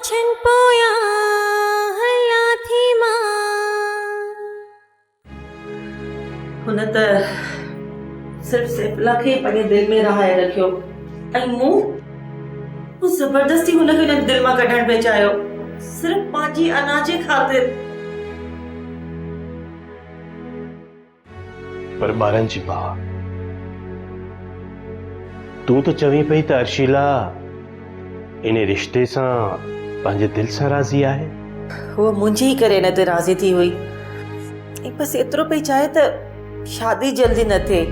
پاڇن پويان هلان ٿي مان. هن ته صرف سيف الله کي ئي پنهنجي دل ۾ رهائي رکيو ۽ مون مون زبردستي هن کي هن دل مان ڪڍڻ پئي چاهيو صرف پنهنجي انا جي خاطر. پر ٻارن جي ماء تون ته چوين پئي ته ارشيلا ان رشتي سان پنهنجي دل سان راضي آهي. هوء منهنجي ئي ڪري ان تي راضي ٿي هئي ۽ بس ايترو پئي چاهي ته شادي جلدي نه ٿئي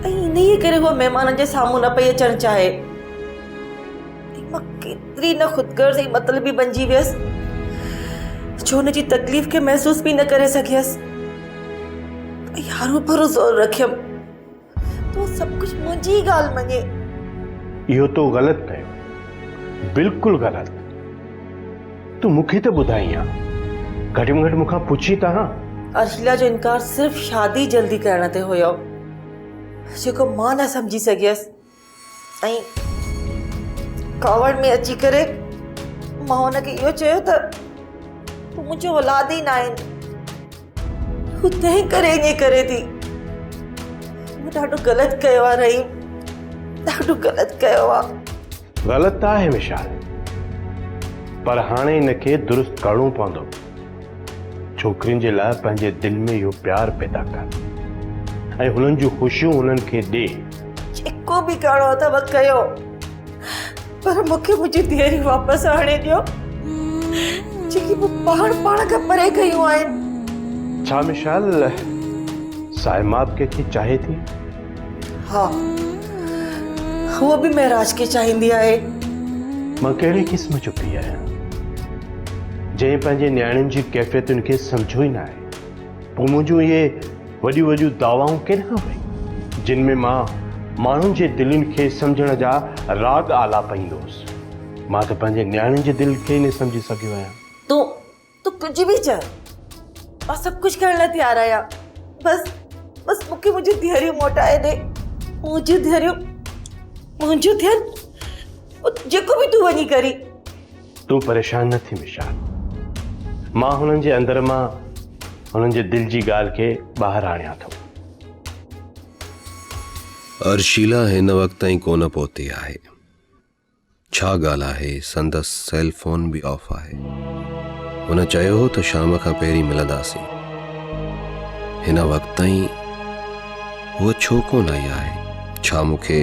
۽ انهيء ڪري هوء مهمانن جي سامهون نه پئي اچڻ چاهي. ۽ مان ڪيتري نه خودغرض ۽ مطلبي بنجي ويس جو هن جي تڪليف کي محسوس به نه ڪري سگهيس ۽ هروڀرو زور رکيم ته هو سڀ ڪجهه منهنجي ئي ڳالهه مڃي. اهو تو غلط ڪيو، بلڪل غلط. تون مون کي ته ٻڌائين ها، گهٽ ۾ گهٽ مون کان پڇين ته ها. ارشيلا جو انڪار صرف شادي جلدي ڪرڻ تي هيو، جيڪو مان نه سمجهي سگهيس. ۽ ڪاوڙ ۾ اچي ڪري مان هن کي اهو چيو ته تون منهنجو اولاد ئي ناهين. هو تنهن ڪري ائين ڪري ٿي. مون ڏاڍو غلط ڪيو آهي رحيم، ڏاڍو غلط ڪيو آهي. غلط ته آهي مشال، پر هاڻي ان کي درست ڪرڻو پوندو. ڇوڪرين جي لاء پنهنجي دل ۾ اهو پيار پيدا ڪر ۽ هنن جون خوشيون هنن کي ڏي. جيڪو به ڪرڻو اٿو ڪيو، پر مون کي منهنجون ڌيئريون واپس آڻي ڏيو، جيڪي مون پاڻ پاڻ کان پري ڪيون آهن. ڇا مشال صائمه به ڪنهن کي چاهي ٿي؟ ها، هوء به معراج کي چاهيندي آهي. مان ڪهڙي قسم جو پيء آهيان، جنهن پنهنجي نياڻين جي ڪيفيتن کي سمجهيو ئي ناهي. پوء منهنجون اهي وڏيون وڏيون دعوائون ڪيڏانهن ويون، جن ۾ مان ماڻهن جي دلين کي سمجهڻ جا راڳ آلاپيندو هوس. مان ته پنهنجي نياڻين جي دل کي ئي نه سمجهي سگهيو آهيان. تون تون ڪجهه به چئه، مان سڀ ڪجهه ڪرڻ لاء تيار آهيان. بس بس مون کي منهنجون ڌيئريون موٽائي ڏي. منهنجون ڌيئريون منهنجون ٿين، پوء جيڪو به تون وڃي ڪرين. تون پريشان نه ٿي مشال. مان هنن جي اندر مان هنن جي دل جي ڳالهه کي ٻاهر آڻيان ٿو. ارشيلا هن وقت تائين ڪونه پهتي آهي. ڇا ڳالهه آهي سندس سيل فون به آف آهي. هن چيو هو ته شام کان پهرين ملنداسين. هن وقت تائين هوء ڇو ڪونه آئي آهي؟ ڇا مون کي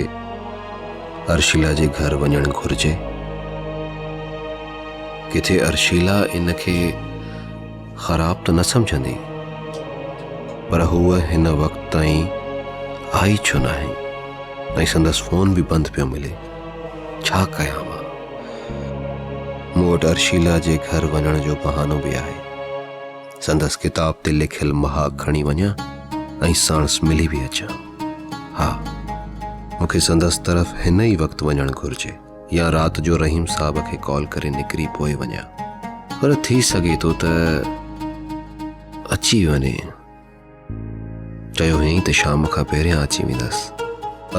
ارشيلا جي گهر وڃڻ گهرجي؟ ڪٿي ارشيلا ان کي خراب ته نه سمجهندي؟ پر هوء هن وقت تائين آئي ڇو ناهي ۽ سندس فون به بند پيو ملي. ڇا ڪيان مان؟ مون وٽ ارشيلا جي گهر وڃڻ جو بهانو به آهي. سندس ڪتاب تي لکيل مهاڳ کڻي وڃان ۽ ساڻس ملي به اچان. ها، مون کي سندس طرف هن ئي وقت وڃڻ گهرجي يا رات جو رحيم صاحب کي ڪال ڪري نڪري پوء وڃان. پر ٿي سگهي ٿو ته اچي وڃي. چيو هئائين ته شام کان پهريان اچي ويندس.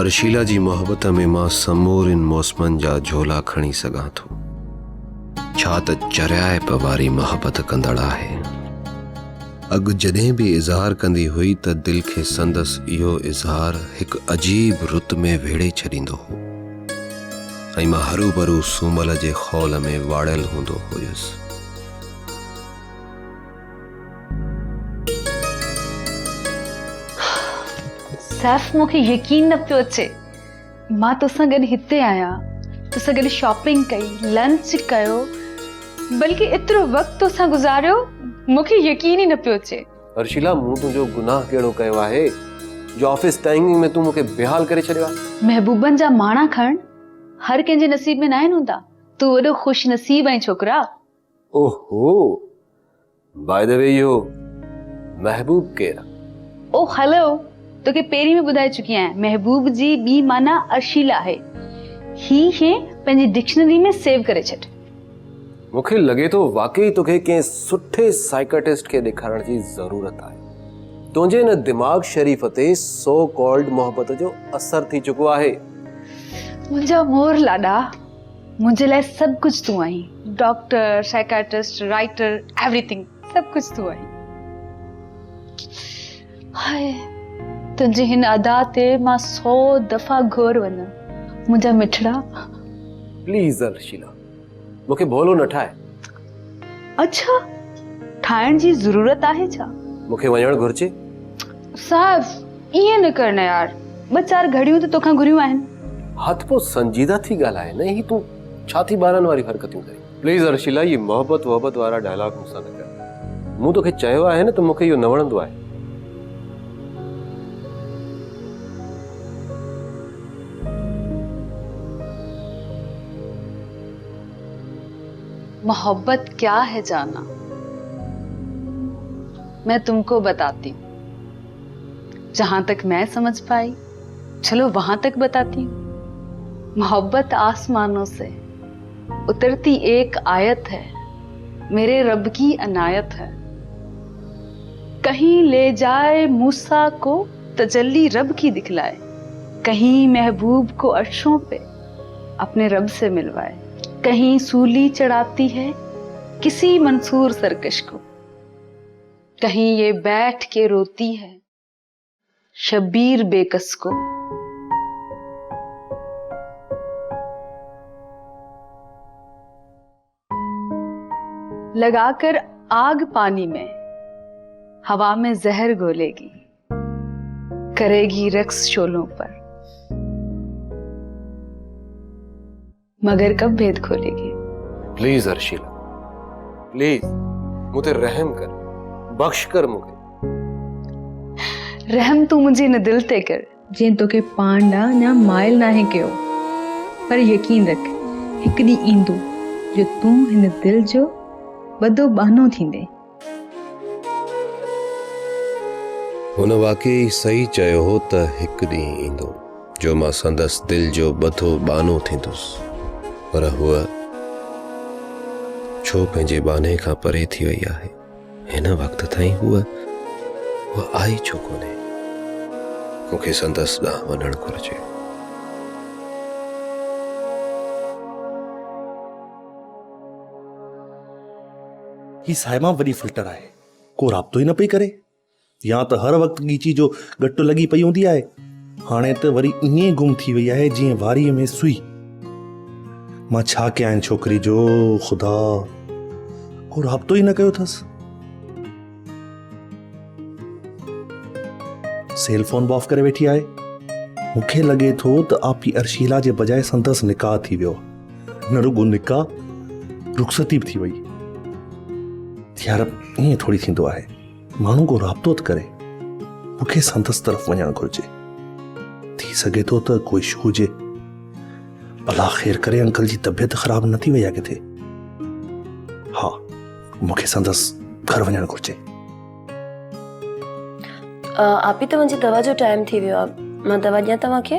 ارشيلا جي محبت ۾ مان سمورين موسمن جا جهولا کڻي سگهان ٿو. ڇا ته چريائپ واري محبت ڪندڙ آهي. اڳ جڏهن به اظهار ڪندي هئي ته دل کي سندس اهو اظهار هڪ عجيب رت ۾ ويڙهي ڇڏيندو هو ۽ مان هروڀرو سومل جي خول ۾ واڙيل هوندو هيس. سيف مون کي يقين نه پيو اچي مان توسان گڏ هتي آهيان توسان گڏ شاپنگ ڪئي لنچ ڪيو بلڪه ايترو وقت توسان گذاريو مون کي يقين ئي نه پيو اچي. ارشيلا مون تنهنجو گناهه ڪهڙو ڪيو آهي جو آفيس ٽائيمنگ ۾ تون مون کي بيحال ڪري ڇڏيو آهي. محبوبن جا ماڻا کڻڻ هر ڪنهن جي نصيب ۾ ناهن هوندا تون وڏو خوش نصيب آهين ڇوڪرا. اوهو باء the V اهو محبوب ڪير آ؟ او هلو توکي پهرين به ٻڌائي چڪي آهيان محبوب جي ٻي معنيٰ ارشيلا آهي هي شيء پنهنجي ڊڪشنري ۾ سيو ڪري ڇڏ. مون کي لڳي ٿو واقعي توکي ڪنهن سٺي سائيڪاٽسٽ کي ڏيکارڻ جي ضرورت آهي. تنهنجي ان دماغ شريف تي سو ڪالڊ محبت جو اثر ٿي چڪو آهي. منهنجا مور لاڏا. منهنجي لاء سڀ ڪجهه تون آهين. ڊاڪٽر، سائيڪاٽرسٽ، رائيٽر، ايوريٿنگ سڀ ڪجهه تون آهين. هاء تنهنجي هن ادا تي مان سو دفعا گهور وڃان منهنجا مٺڙا. پليز ارشيلا مون کي ڀولو نه ٺاهه. اڇا ٺاهڻ جي ضرورت آهي ڇا؟ مون کي وڃڻ گهرجي؟ صاحب ائين نه ڪر نه يار ٻه چار گهڙيون ته توکان گهريون آهن. ها ته پوء سنجيده ٿي ڳالهاء نه هي تون ڇا ٿي ٻارن واريون حرڪتيون ڪرين. پليز ارشيلا اهي محبت وحبت وارا ڊائلاگ مون سان نه ڪر. مون توکي چيو آهي نه ته مون کي اهو نه وڻندو آهي. محبت ڪيا هي جانا مين تم ڪو بتاتي هون جهان تڪ مين سمجھ پائي چلو وهان تڪ بتاتي هون محبت آسمانون سي اترتي ايڪ آيت هي ميري رب ڪي عنايت هي ڪهين لي جائي موسيٰ ڪو تجلي رب ڪي دکلائي ڪهين محبوب ڪو عرشون پي اپني رب سي ملوائي ڪهين سولي چڙهاتي هي ڪسي منصور سرڪش ڪو ڪهين يه بيٺ ڪي روتي هي شبير بيڪس ڪو. لگا ڪر آگ پاني ۾ هوا ۾ زهر گهوليگي ڪريگي رقص شعلون پر مگر ڪب ڀيد کوليگي. پليز ارشيلا پليز مون تي رحم ڪر بخش ڪر مون کي. رحم تون منهنجي هن دل تي ڪر. جنهن توکي پاڻ ڏانهن اڃا مائل ناهي ڪيو. پر يقين رک هڪ ڏينهن ايندو جو تون هن دل جو ٻڌو ٻانهو ٿيندين. هن واقعي صحيح چيو هو ته هڪ ڏينهن ايندو جو مان سندس دل جو ٻڌو ٻانهو ٿيندس. پر هوء ڇو پنهنجي ٻانهي کان پري ٿي وئي آهي؟ هن وقت تائين هوء هوء آئي ڇو ڪونهي؟ مون کي سندس ڏانهن وڃڻ گهرجي. هي صائمه وڏي فلٽر آهي، ڪو رابطو ئي نه پئي ڪري. يا ته هر وقت ڳيچي جو ڳٽ لڳي پئي هوندي آهي. هاڻي ته وري ائين گم ٿي وئي آهي جيئن واريء ۾ سوئي. مان ڇا ڪيان هن ڇوڪري جو خدا! ڪو رابطو ئي نه ڪيو اٿس. سيل فون به آف ڪري ويٺي آهي. مون کي لڳي ٿو ته آپي ارشيلا جي بجاء سندس نڪاح ٿي ويو. نه رڳو نڪاح، رخصتي به ٿي وئي. يار ائين ٿوري ٿيندو آهي. ماڻهو ڪو رابطو ته ڪري. مون کي سندس طرف وڃڻ گهرجي. ٿي سگهي ٿو ته ڪو اشو هجي. الله خير ڪري انڪل جي طبيعت خراب نه ٿي وئي آهي ڪٿي. ها مون کي سندس گهر وڃڻ گهرجي. آپي توهان جي دوا جو ٽائيم ٿي ويو آهي. مان دوا ڏيان توهان کي؟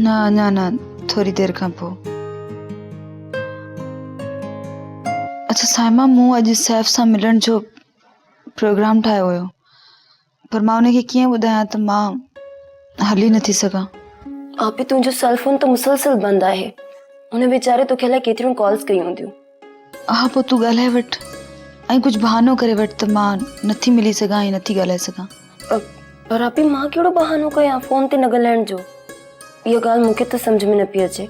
نه اڃا نه ٿوري دير کان پوء. اڇا صائمه مون اڄ سيف سان ملڻ جو پروگرام ٺاهيو هيو پر مان ان کي ڪيئن ٻڌايان ته مان هلي نٿي سگهان. آپي تنهنجو سيل فون ته مسلسل بند آهي. هن ويچاري توکي الائي ڪيتريون ڪالز ڪيون هونديون. ها پوء تون ڳالهائي وٺ ۽ ڪجهه بهانو ڪري وٺ ته مان نٿي ملي سگهان ۽ نٿي ڳالهائي سگهان. پر آپي مان ڪهڙو بهانو ڪيان فون تي نه ڳالهائڻ جو. اها ڳالهه مون کي ته سمجهه ۾ نه پئي اچي.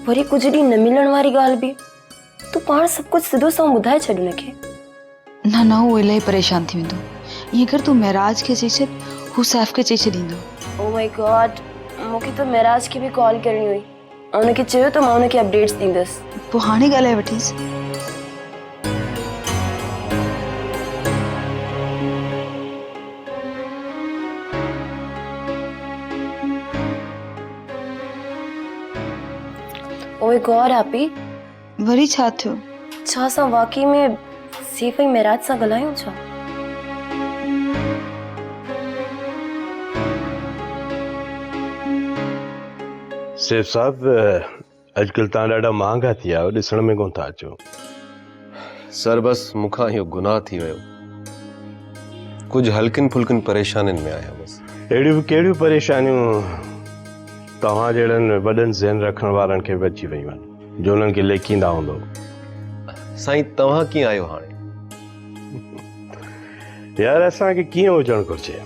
وري ڪجهه ڏينهن نه ملڻ واري ڳالهه به. تون پاڻ سڀ ڪجهه سڌو سنئون ٻڌائي ڇڏ هن کي. نه نه هو الاهي پريشان ٿي ويندو. ائين ڪر تون معراج کي چئي ڇڏ هو سيف کي چئي ڇڏيندو. او مائي گاڊ مون کي ته معراج کي به ڪال ڪرڻي هئي. هن کي چيو ته مان هن کي اپڊيٽس ڏيندس. پوء هاڻي ڳالهائي وٺيس. او مائي گاڊ آپي. وري ڇا ٿيو؟ ڇا اسان واقعي ۾ سيف ۽ معراج سان ڳالهايون ڇا؟ سيف صاحب اڄڪلهه توهان ڏاڍا مهانگا ٿي ويا آهيو ڏسڻ ۾ ڪونه ٿا اچو. سر بس مون کان اهو گناهه ٿي ويو. ڪجهه هلڪين ڦلڪين پريشانين ۾ آهيان بس. اهڙيون به ڪهڙيون پريشانيون؟ توهان جهڙن وڏن ذهن رکڻ وارن کي به اچي ويون آهن، جو انهن کي ليکيندا هوندؤ. سائين توهان ڪيئن آهيو هاڻي؟ يار اسان کي ڪيئن هجڻ گهرجي،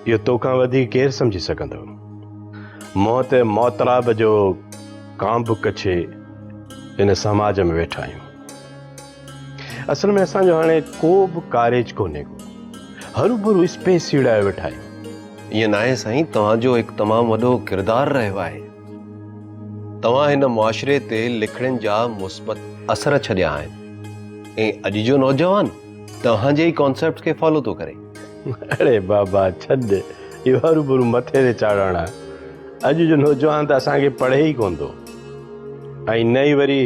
اهو توکان وڌيڪ ڪير سمجهي سگهندو. منهن تي معتراب جو ڪانڀ ڪڇي هن سماج ۾ ويٺا آهيون. اصل ۾ اسان جو هاڻي ڪو به ڪاريج ڪونهي ڪو. هروڀرو اسپيس سيڙايو ويٺا آهيون. ائين ناهي سائين توهان جو هڪ تمام وڏو ڪردار رهيو آهي. توهان هن معاشري تي لکڻين جا مثبت اثر ڇڏيا آهن ۽ اڄ جو نوجوان توهان جي ئي ڪانسيپٽس کي فالو ٿو ڪري. اڙي بابا ڇڏ اهو هروڀرو مٿي تي چاڙهڻ آهي. اڄ جو نوجوان ته اسان کي پڙهي ئي ڪونه ٿو ۽ نه ئي وري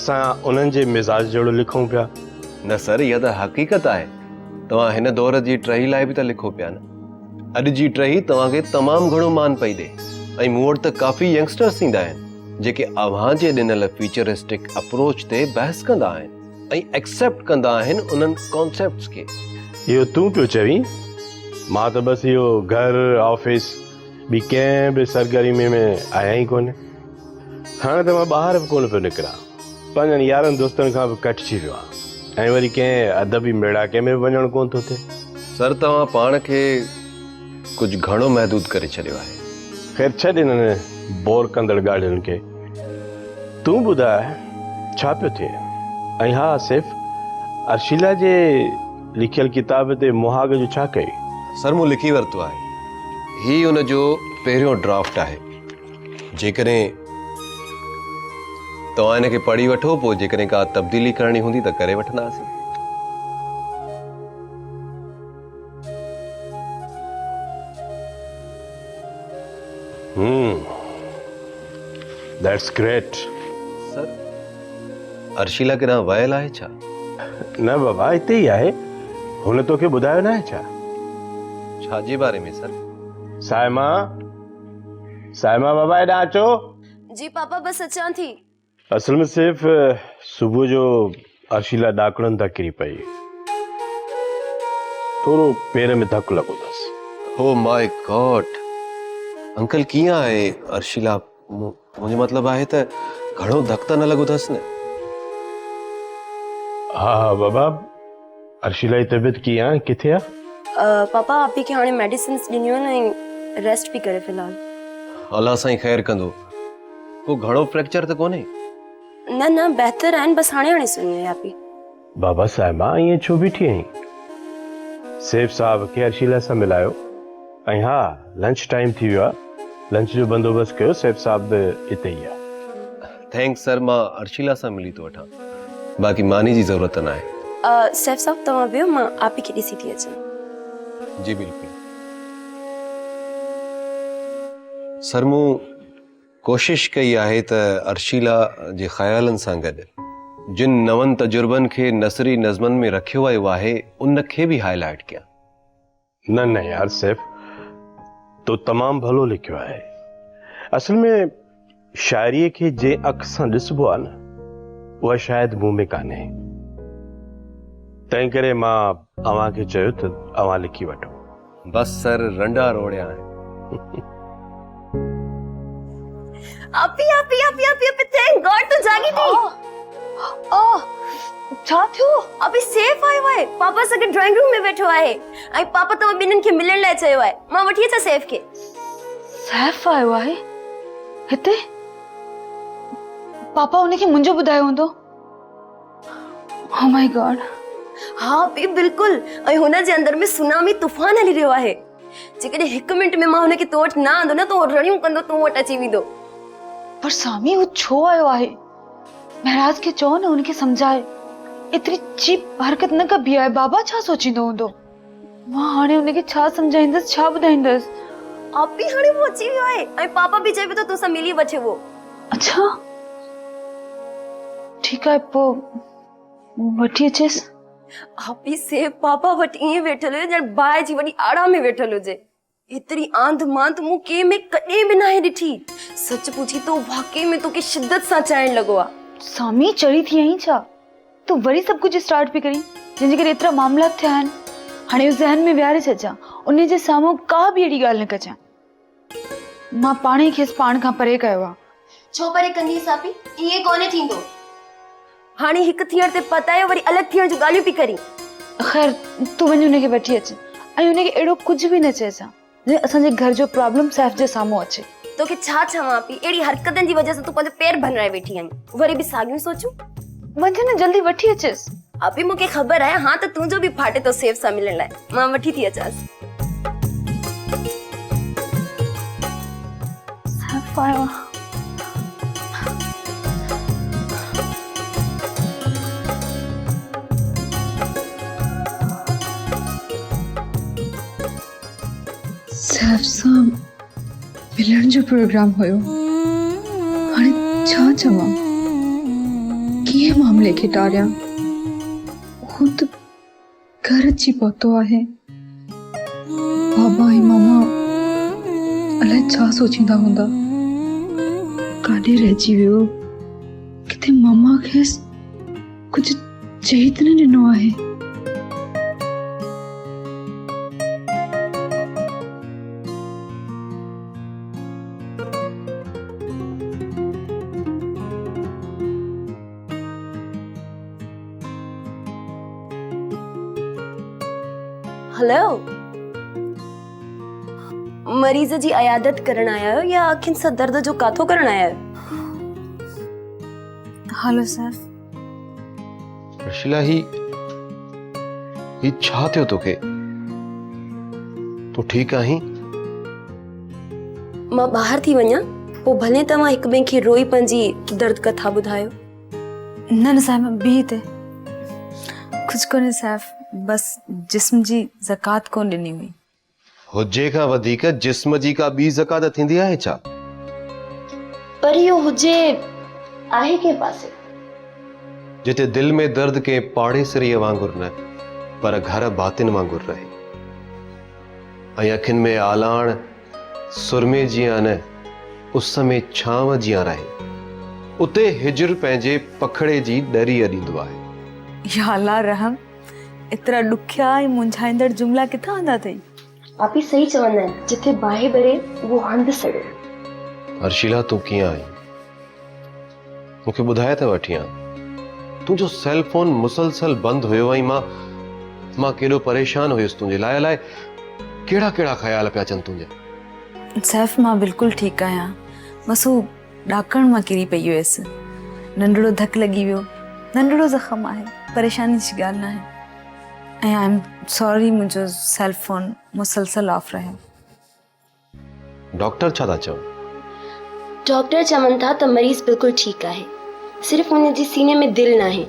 اسان انهن جي مزاج جهڙو لکون پيا. نه سر اها ته حقيقت آهي. توهان هن دور جي ٽهي لاء به ته لکو پيا نه. اڄ جي ٽهي توهان کي تمام گهڻو مان پئي ڏي ۽ مون وٽ ته ڪافي ينگسٽرس ايندا آهن جيڪي اوهان جي ڏنل فيچرسٽڪ اپروچ تي بحث ڪندا آهن ۽ ايڪسيپٽ ڪندا آهن انهن ڪانسيپٽس کي. اهو تون پيو چوين، مان ته بس اهو گهر، آفيس، ٻي ڪنهن به سرگرمي ۾ آهيان ئي ڪونه. هاڻي ته مان ٻاهر به ڪونه پيو نڪران. پنهنجن يارن دوستن کان به ڪٽجي ويو آهيان ۽ وري ڪنهن ادبي ميڙاڪي ۾ به وڃڻ ڪونه ٿو ٿئي. سر توهان پاڻ کي ڪجهه گهڻو محدود ڪري ڇڏيو آهي. خير ڇڏ انهن بور ڪندڙ ڳالهين کي. تون ٻڌاء ڇا پيو ٿئي؟ ۽ ها آصف، ارشيلا جي لکيل ڪتاب تي مهاڳ جو ڇا ڪيئي؟ سر مون لکي ورتو آهي. هي ان جو پهريون ڊرافٽ آهي. جيڪڏهن توهان ان کي پڙهي وٺو پوء جيڪڏهن ڪا تبديلي ڪرڻي هوندي ته ڪري وٺنداسين. هم that's great. سر ارشيلا ڪيڏانهن ويل آهي ڇا؟ نه بابا هتي ئي آهي. هن توکي ٻڌايو ناهي ڇا؟ ڇا جي باري ۾ سر؟ صائمه صائمه بابا هيڏانهن اچو. جي پاپا بس اچان ٿي. اصل ۾ سيف صبح جو ارشيلا ڏاڪڻن تان ڪري پئي. ٿورو پير ۾ ڌڪ لڳو اٿس. او ماء گاڊ انڪل ڪيئن آهي ارشيلا منهنجو مطلب آهي ته گهڻو ڌڪ ته نه لڳو اٿس نه. ها ها بابا ارشيلا جي طبيعت ڪيئن آهي ڪٿي آهي؟ پاپا آپي کي هاڻي ميڊيسنس ڏنيون آهن ۽ ريسٽ پئي ڪري في الحال. الله سائين خير ڪندو. ڪو گهڻو فريڪچر ته ڪونهي؟ نه نه بهتر آهن بس هاڻي هاڻي سنئي آهي آپي. بابا صاحبه ائين ڇو بيٺي آهين؟ سيف صاحب کي ارشيلا سان ملايو ۽ ها لنچ ٽائيم ٿي ويو آهي لنچ جو بندوبست ڪيو سيف صاحب به اتي ئي آهي. Thanks سر مان ارشيلا سان ملي ٿو وٺان باقي ماني جي ضرورت ناهي. سيف صاحب توهان ويهو مان آپي کي ڏسي ٿي اچان. جي بلڪل سر مون ڪوشش ڪئي آهي ته ارشيلا جي خيالن سان گڏ جن نون تجربن کي نثري نظمن ۾ رکيو ويو آهي ان کي به هائي لائيٽ ڪيان. نه نه يار سيف تو تمام ڀلو لکيو آهي. اصل ۾ شاعريء کي جنهن اک سان ڏسبو آهي نه اها شايد مون ۾ ڪانهي. تنهن ڪري مان اوهان کي چيو ته اوهان لکي وٺو. بس سر رنڊا روڙيا آهن. آپي آپي آپي آپي آپي thank God تون جاڳي ٿي. آ ڇا ٿيو؟ آپي سيف آيو آهي پاپا سان گڏ ڊرائنگ روم ۾ ويٺو آهي ۽ پاپا توهان ٻنهين کي ملڻ لاء چيو آهي مان وٺي اچان سيف کي. سيف آيو آهي هتي؟ پاپا ان کي منهنجو ٻڌايو هوندو. او مائي گاڊ. ها پي بلڪل ۽ هن جي اندر ۾ سونامي طوفان هلي رهيو آهي. جيڪڏهن هڪ منٽ ۾ مان هن کي تو وٽ نه آندو نه ته هو رڙيون ڪندو تون وٽ اچي ويندو. پر سامي هو ڇو آيو آهي؟ مهراج کي چئو نه هن کي سمجهائي. ايتري چيپ حرڪت نه ڪبي آهي بابا ڇا سوچيندو هوندو. مان هاڻي هن کي ڇا سمجهائيندس ڇا ٻڌائيندس. آپي هاڻي هو اچي ويو آهي ۽ پاپا به چئي پيو ته توسان ملي وٺي اهو. اڇا ٺيڪ آهي پوء وٺي اچيس. آپي سيف پاپا وٽ ائين ويٺل هجي ڄڻ باهه جي وڏي آڙاهه ۾ ويٺل هجي. ايتري آنڌ مانڌ مون ڪنهن ۾ ڪڏهن به ناهي ڏٺي. سچ پڇين ته هو واقعي ۾ توکي شدت سان چاهڻ لڳو آ. سامي چري ٿي آهين ڇا؟ تون وري سڀ ڪجهه اسٽارٽ پئي ڪرين جنهن جي ڪري ايترا معاملات ٿيا آهن. هاڻي اهو ذهن ۾ ويهاري ڇڏجان. انهي جي سامهون ڪا به اهڙي ڳالهه نه ڪجان. مان پاڻ ئي کيس پاڻ کان پري ڪيو آ. ڇو پري ڪندينء ساپي؟ ائين ڪونهي ٿيندو. هاڻي هڪ ٿيڻ تي پتايو وري الڳ ٿيڻ جون ڳالهيون پئي ڪرين. خير تون وڃي ان کي وٺي اچ ۽ ان کي اهڙو ڪجهه به نه چئجان جيئن اسان جي گهر جو پرابلم سيف جي سامهون اچي. توکي ڇا چوان پئي اهڙي حرڪتن جي وجهه سان تون پنهنجو پير ڀڃرائي ويٺي آهين وري به ساڳيون سوچون. وڃ نه جلدي وٺي اچيس. آپي مون کي خبر آهي هان ته تنهنجو به ڦاٽي ٿو سيف سان ملڻ لاء مان وٺي ٿي اچانس. سيف آيو آ. سيف سان ملڻ جو پروگرام هيو هاڻي ڇا چوان ڪيئن معاملي کي ٽاريان هو ته گهر اچي پهتو آهي بابا ۽ ماما الائي ڇا سوچيندا هوندا ڪاڏي رهجي ويو ڪٿي ماما کيس ڪجهه چئي ته نه ڏنو آهي. هلو مريض جي عيادت ڪرڻ آيا آهيو يا اکين سان درد جو ڪاٿو ڪرڻ آيا آهيو؟ هلو سر. رشيلا هي هي ڇا ٿيو توکي؟ تون ٺيڪ آهين؟ مان ٻاهر ٿي وڃان پوء ڀلي توهان هڪ ٻئي کي روئي پنهنجي درد ڪٿا ٻڌايو. نه نه صاحب بيهه هتي. ڪجهه ڪونهي صاحب بس جسم جي زڪوات ڪونه ڏني هئي. هجي کان وڌيڪ جسم جي ڪا ٻي زڪوات ٿيندي آهي ڇا؟ پر اهو هجي آهي ڪنهن پاسي؟ جتي دل ۾ درد ڪنهن پاڙيسريء وانگر نه پر گهر ڀاتين وانگر رهي ۽ اکين ۾ آلاڻ سرمي جيان نه اس ۾ ڇانو جيان رهي، اتي هجر پنهنجي پکڙي جي ڏري اڏيندو آهي. يا الله رحم! ايترا ڏکيا ۽ مونجهائيندڙ جملا ڪٿان آندا اٿئي؟ آپي صحيح چوندا آهن جٿي باهه ٻري اهو هنڌ سڙي. هرشيلا تون ڪيئن آهين؟ مون کي ٻڌائي ته وٺين ها. تنهنجو سيل فون مسلسل بند هيو ۽ مان مان ڪيڏو پريشان هيس تنهنجي لاء الائي ڪهڙا ڪهڙا خيال پيا اچن تنهنجا. سيف مان بلڪل ٺيڪ آهيان بس هو ڏاڪڻ مان ڪري پئي هيس. ننڍڙو ڌڪ لڳي ويو. ننڍڙو زخم آهي، پريشاني جي ڳالهه ناهي. ۽ I am sorry منهنجو سيل فون مسلسل آف رهيو. ڊاڪٽر ڇا ٿا چون؟ ڊاڪٽر چون ٿا ته مريض بلڪل ٺيڪ آهي. صرف هن جي سيني ۾ دل ناهي.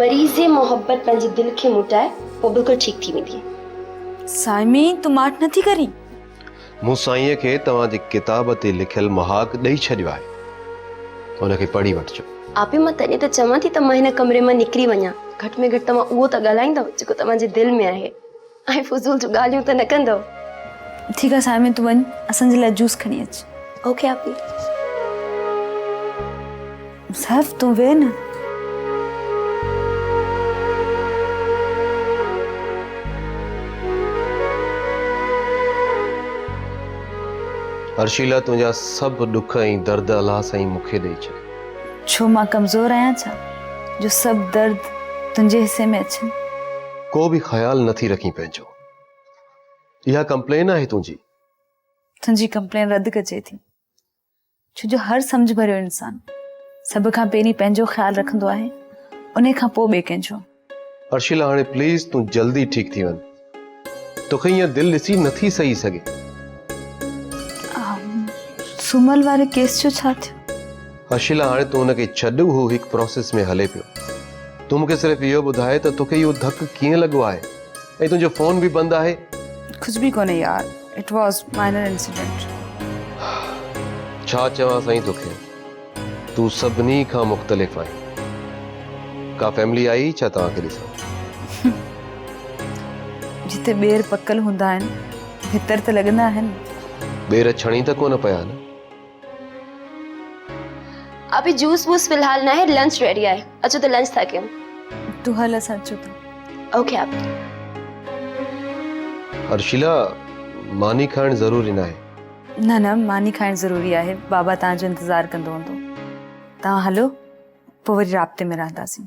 مريض محبت پنهنجي دل کي موٽائي پوء بلڪل ٺيڪ ٿي ويندي. سائمي تون ماٺ نٿي ڪرين؟ مون سائينء کي توهان جي ڪتاب تي لکيل مهاڳ ڏئي ڇڏيو آهي. ان کي پڙهي وٺجو. آپي مان تڏهن ته چوان ٿي ته مان هن ڪمري مان نڪري وڃان. گهٽ ۾ گهٽ توهان اهو ته ڳالهائيندؤ جيڪو توهان جي دل ۾ آهي ۽ فضول جون ڳالهيون ته نه ڪندؤ. ٺيڪ آهي سائمي تون وڃ اسان جي لاء جوس کڻي اچ. اوڪي آپي. سيف تون ويهه نه. هرشيلا تنهنجا سڀ ڏک ۽ درد الله سائين مون کي ڏئي ڇڏ. ڇو مان ڪمزور آهيان ڇا جو سڀ درد تنهنجي حصي ۾ اچن. ڪو به خيال نه ٿي رکين پنهنجو. اها ڪمپلين آهي تنهنجي. تنهنجي ڪمپلين رد ڪجي ٿي. ڇو جو هر سمجهه ڀريو انسان سڀ کان پهرين پنهنجو خيال رکندو آهي انهي کان پوء ٻئي ڪنهن جو. ارشيلا هاڻي پليز تون جلدي ٺيڪ ٿي وڃ توکي ائين دل ڏسي نٿي سهي سگهي. سومل واري ڪيس جو ڇا ٿيو؟ ارشيلا هاڻي تون ان کي ڇڏ اهو هڪ پروسيس ۾ هلي پيو تون مون کي صرف اهو ٻڌاء ته توکي اهو ڌڪ ڪيئن لڳو آهي ۽ تنهنجو فون به بند آهي. ڪجهه به ڪونهي يار it was minor incident. ڇا چوان سائين توکي تون سڀني کان مختلف آهين. ڪا فيملي آئي ڇا توهان کي ڏسڻ؟ جتي ٻير پڪل هوندا آهن ڀتر ته لڳندا آهن. ٻير ڇڻي ته ڪونه پيا نه؟ آپي جوس ووس في الحال ناهي لنچ ريڊي آهي اچو ته لنچ ٿا ڪيون. تون هل اسان اچون ٿا. اوڪي آپي. ارشيلا ماني کائڻ ضروري ناهي. نه نه ماني کائڻ ضروري آهي، بابا توهان جو انتظار ڪندو هوندو. توهان هلو پوء وري رابطي ۾ رهنداسين.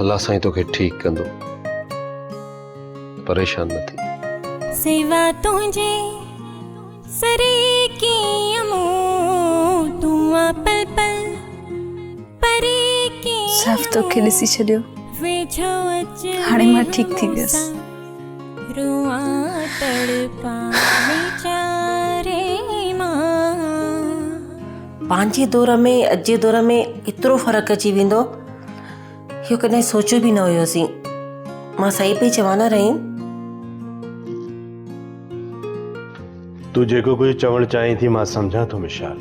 الله سائين توکي ٺيڪ ڪندو. پريشان نه ٿي. سوا تنهنجي سري ڪيئن مون تون آ پل پل پري ڪيئن صاف توکي ڏسي ڇڏيو ويجهو اچ هاڻي مان ٺيڪ ٿي ويس. روئان تڙپان ويچاري مان. پنهنجي دور ۾ اڄ جي دور ۾ ايترو فرق اچي ويندو اهو ڪڏهن سوچيو به نه هيوسين. مان صحيح پئي چوان نه رحيم؟ تون جيڪو ڪجهه چوڻ چاهين ٿي مان سمجهان ٿو مشال.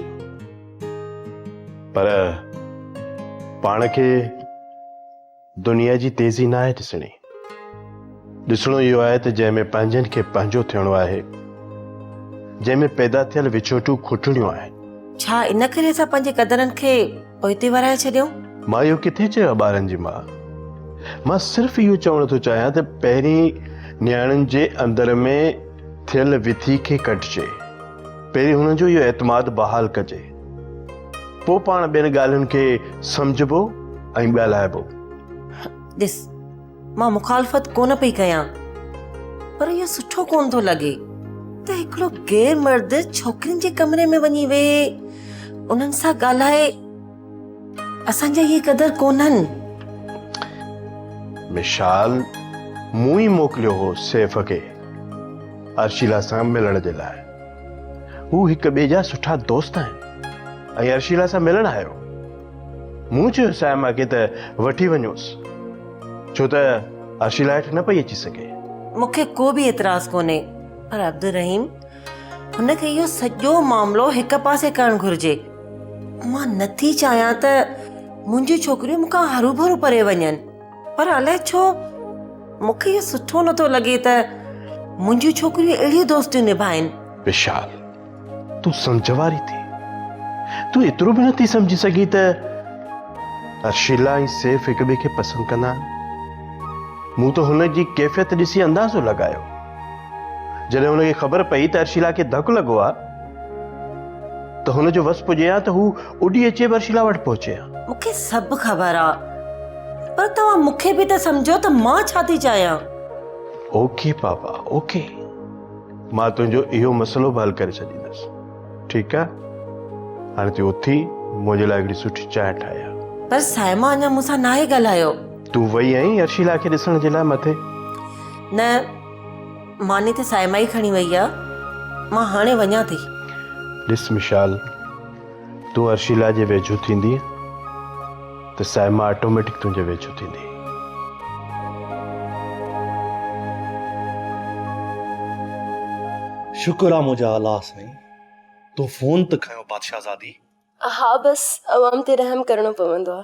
پر پاڻ کي دنيا جي تيزي ناهي ڏسڻي. ڏسڻو اهو آهي ته جنهن ۾ پنهنجن کي پنهنجو ٿيڻو آهي، جنهن ۾ پيدا ٿيل وڇوٽيون کوٽڻيون آهن. ڇا ان ڪري اسان پنهنجي قدرن کي پوئتي ورائي ڇڏيون؟ مان اهو ڪٿي چيو آهي ٻارن جي ماء. مان صرف اهو چوڻ ٿو چاهيان ته پهرين نياڻين جي اندر ۾ ٿيل وٿي کي ڪڍجي. پهرين هنن جو اهو اعتماد بحال ڪجي. پوء پاڻ ٻين ڳالهين کي سمجهبو ۽ ڳالهائبو. ڏس، مان مخالفت ڪونه پئي ڪيان، پر اهو سٺو ڪونه ٿو لڳي ته هڪڙو غير مرد ڇوڪرين جي ڪمري ۾ وڃي ويهي، انهن سان ڳالهائي. اسان جا اهي قدر ڪونهن. مشال، مون ئي موڪليو هو سيف کي ارشيلا سان ملڻ جي لاء. هو هڪ ٻئي جا سٺا دوست آهن ۽ ارشيلا سان ملڻ آيو. مون چيو سائما کي ته وٺي وڃوس، ڇو ته ارشيلا هيٺ نه پئي اچي سگهي. مون کي ڪو به اعتراض ڪونهي، پر عبدالرحيم، هن کي اهو سڄو معاملو هڪ پاسي ڪرڻ گهرجي. مان نه ٿي چاهيان ته منهنجون ڇوڪريون مون کان هروڀرو پري وڃن، پر الائي ڇو مون کي اهو سٺو نه ٿو لڳي ته منهنجون ڇوڪريون اهڙيون دوستيون نڀائين. وشال، تون سمجهه واري ٿي. تون ايترو به نٿي سمجهي سگهين ته ارشيلا ۽ سيف هڪ ٻئي کي پسند ڪندا آهن؟ مون ته هن جي ڪيفيت ڏسي اندازو لڳايو. جڏهن هن کي خبر پئي ته ارشيلا کي ڌڪ لڳو آهي ته هن جو وس پڄي ها ته هو اڏي اچي به ارشيلا وٽ پهچي ها. مون کي سڀ خبر آ پر توهان مون کي به ته سمجهو ته مان ڇا ٿي چاهيان. اوڪي بابا اوڪي. مان تنهنجو اهو مسئلو به حل ڪري ڇڏيندس. ٺيڪ آ هاڻي تون اٿي منهنجي لاء هڪڙي سٺي چانهه ٺاهي آ. پر صائمه اڃا مون سان ناهي ڳالهايو. تون وئي آهين ارشيلا کي ڏسڻ جي لاء مٿي؟ نه ماني ته صائمه ئي کڻي وئي آ. مان هاڻي وڃان ٿي. ڏس مشال تون ارشيلا جي ويجهو ٿيندينء ته صائمه آٽوميٽڪ تنهنجي ويجهو ٿيندي. شڪر آ منهنجا الله سائين تو فون ته کنيو بادشاهزادي. ها بس عوام تي رحم ڪرڻو پوندو آ.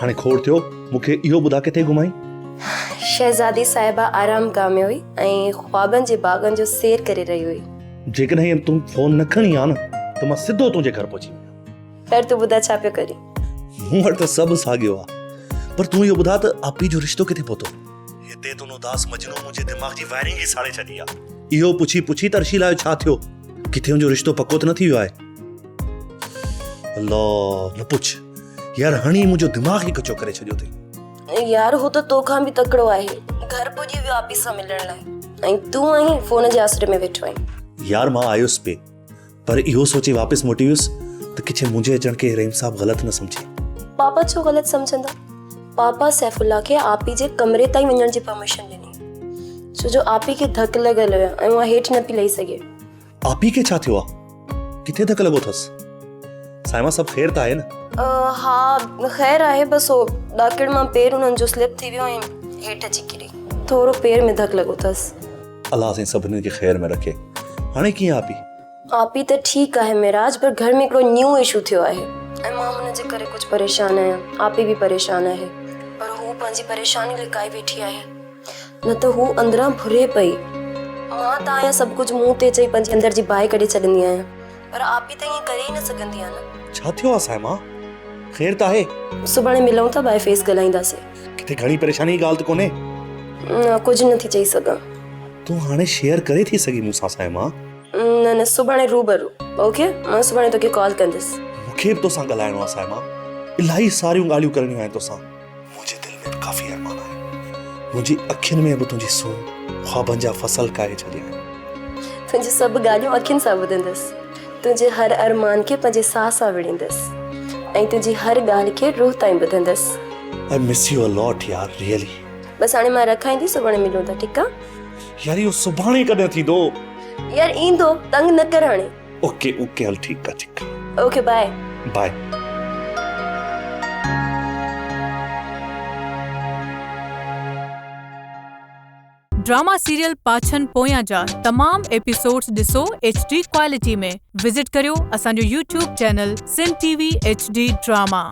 هاڻي کوڙ ٿيو مون کي اهو ٻڌا ڪٿي گهمائين؟ شهزادي صاحبه آرام گاهه ۾ هئي ۽ خوابن جي باغن جو سير ڪري رهي هئي. جيڪڏهن تون فون نه کڻي ها نه ته مان سڌو تنهنجي گهر پهچي وڃان. خير تون ٻڌا ڇا پيو ڪرين؟ مون وٽ ته سڀ ساڳيو آ پر تون اهو ٻڌا ته آپي جو رشتو ڪٿي پهتو؟ هتي تون اداس مجنون منهنجي دماغ جي وائرنگ ئي ساڙي ڇڏي آ. اهو پڇي پڇي ته ارشيلا جو ڇا ٿيو؟ ڪٿي ان جو رشتو پڪو ته نه ٿي ويو آهي؟ الله نه پڇ يار هڻي منهنجو دماغ ئي ڪچو ڪري ڇڏيو اٿئي. يار هو ته تو کان به تڪڙو آهي. گهر پڄي ويو آپي سان ملڻ لاء ۽ تون آهين فون جي آسري ۾ ويٺو آهين. يار مان آيس پئي پر اهو سوچي واپس موٽي ويس ته ڪٿي منهنجي اچڻ کي رحيم صاحب غلط نه سمجهي. پاپا ڇو غلط سمجهندا؟ پاپا سيف الله کي آپي جي ڪمري تائين وڃڻ جي پرميشن ڏني ڇو جو آپي کي ڌڪ لڳل هيو ۽ اها هيٺ نه پئي لهي سگهي. آپي کي ڇا ٿيو آ؟ ڪٿي ڌڪ لڳو اٿس؟ صائمه سڀ خير ته آهي نه؟ ها خير آهي بس هو ڏاڪڻ مان پير انهن جو سلپ ٿي ويو ۽ هيٺ اچي ڪري. ٿورو پير ۾ ڌڪ لڳو اٿس. الله سائين سڀني کي خير ۾ رکي. هاڻي ڪيئن آپي؟ آپي ته ٺيڪ آهي معراج پر گهر ۾ هڪڙو نيون اشو ٿيو آهي ۽ مان هن جي ڪري ڪجهه پريشان آهيان. آپي به پريشان آهي پر هو پنهنجي پريشاني لڪائي ويٺي آهي. نه ته هو اندران ڦري پئي. مان ته آهيان سڀ ڪجهه منهن تي چئي پنهنجي اندر جي باهه ڪڍي ڇڏيندي آهيان پر آپي ته ائين ڪري ئي نه سگهندي آهي نه. ڇا ٿيو آهي صائمه؟ خير ته آهي؟ سڀاڻي ملون ٿا باء فيس ڳالهائينداسين. ڪٿي گهڻي پريشاني جي ڳالهه ته ڪونهي؟ نه ڪجهه نه ٿي چئي سگهان. تون هاڻي شيئر ڪري ٿي سگهين مون سان سائما. نه نه سڀاڻي روبرو اوڪي مان سڀاڻي توکي ڪال ڪندس. مون کي به توسان ڳالهائڻو آهي سائما. الاهي ساريون ڳالهيون ڪرڻيون آهن توسان. منهنجي دل ۾ به ڪافي ارمان آهن. منهنجي اکين ۾ به تنهنجي سونهن خوابن جا فصل ڪاهي ڇڏيا آهن. تنهنجون سڀ ڳالهيون اکين سان ٻڌندس. تنهنجي هر ارمان کي پنهنجي ساهه سان وڙهيندس ۽ تنهنجي هر ڳالهه کي روح تائين ٻڌندس. I miss you a lot يار ريئلي. بس هاڻي مان رکائين ٿي سڀاڻي ملون ٿا ٺيڪ آ. يار اهو سڀاڻي ڪڏهن ٿيندو. يار ايندو تنگ نه ڪر هاڻي. اوڪي اوڪي هل ٺيڪ آ ٺيڪ آ. Okay bye. Bye. Drama serial پاڇن پويان جا تمام ايپيسوڊز ڏسو ايڇ ڊي ڪوالٽي ۾ وزٽ ڪريو اسان جو YouTube channel Sindh T V H D drama.